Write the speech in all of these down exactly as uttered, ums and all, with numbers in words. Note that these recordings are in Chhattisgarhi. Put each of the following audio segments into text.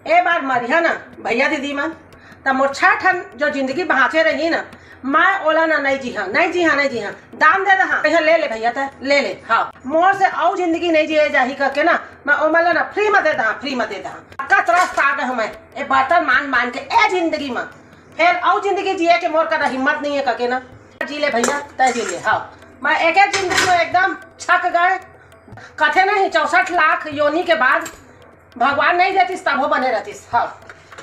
ए बार मरिहा ना भैया दीदी मन, त मोर छह ठन जो जिंदगी बाँचे रही ना, मैं ओला ना नहीं जीहा, नहीं जीहा, नहीं जीहा। दान दे दहा, कहिया ले ले भैया, तै ले ले। हाँ, मोर से अउ जिंदगी नहीं जिए जाही करके ना, मैं ओमन ला ना फ्री में दे दहा, फ्री में दे दहा। अतका त्रास पा गए हूँ मैं ए बर्तन मांज मांज के ए जिंदगी में। फिर अउ जिंदगी जिए के मोर करा हिम्मत नहीं है करके ना, जी ले भैया, तै जी ले। हाँ, मैं एक एक जिंदगी में एकदम छक गए। कथे नहीं, चौसठ लाख योनि के बाद भगवान नहीं देतिस, तभो बने रहतिस। हाँ,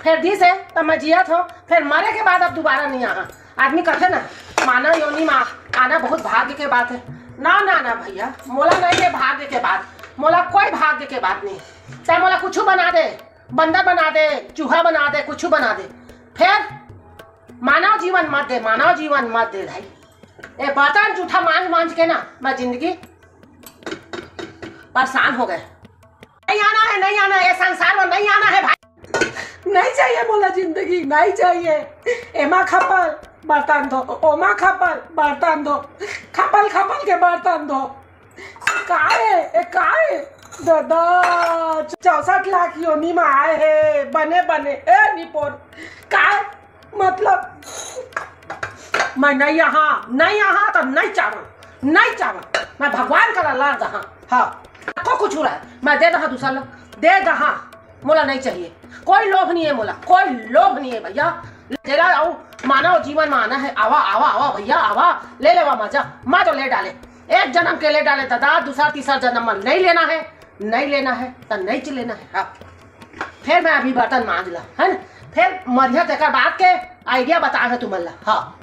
फिर दिस हे, तब मैं जियत हूँ। फिर मरे के बाद अब दोबारा नहीं आहा। आदमी कथे ना, मानव योनि में आना बहुत भाग्य के बात है। ना, ना, ना भैया, मोला नहीं है भाग्य के बात, मोला कोई भाग्य के बात नहीं। चाहे मोला कुछ बना दे, बंदर बना दे, चूहा बना दे, कुछ बना दे, फिर मानव जीवन मत दे, मानव जीवन मत दे भाई। ए बर्तन जूठा मांज मांज के ना मैं जिंदगी परेशान हो गए। नहीं आना है, नहीं आना है, ये संसार में नहीं आना है भाई। नहीं चाहिए मोला जिंदगी, नहीं चाहिए। एमा खपल बर्तन धो, ओमा खपल बर्तन धो, खपल खपल के बर्तन धो। काय ए, काय? दादा, चौसठ लाख योनि में आए हे बने बने। ए निपोर, काय मतलब? मैं नहीं आहा, नहीं आहा तो नहीं चाहूँ, नहीं चाहूँ। मैं भगवान करा लड़ दहा। हाँ, को कुछ हो रहा है, मैं दे दहा दूसरा ला, दे दहा। मोला नहीं चाहिए, कोई लोभ नहीं है मोला, कोई लोभ नहीं है भैया। जेला अउ मानव जीवन में आना है, आवा, आवा, आवा भैया, आवा, ले लेवा मजा। मैं तो ले डाले, एक जन्म के ले डाले दादा, दूसरा तीसरा जन्म में नहीं लेना है, नहीं लेना है तो नहीं लेना है। हाँ, फिर मैं अभी बर्तन मांज ला, है ना? फिर मरिहा तेकर बाद के आइडिया बता है तुमन ला। हाँ।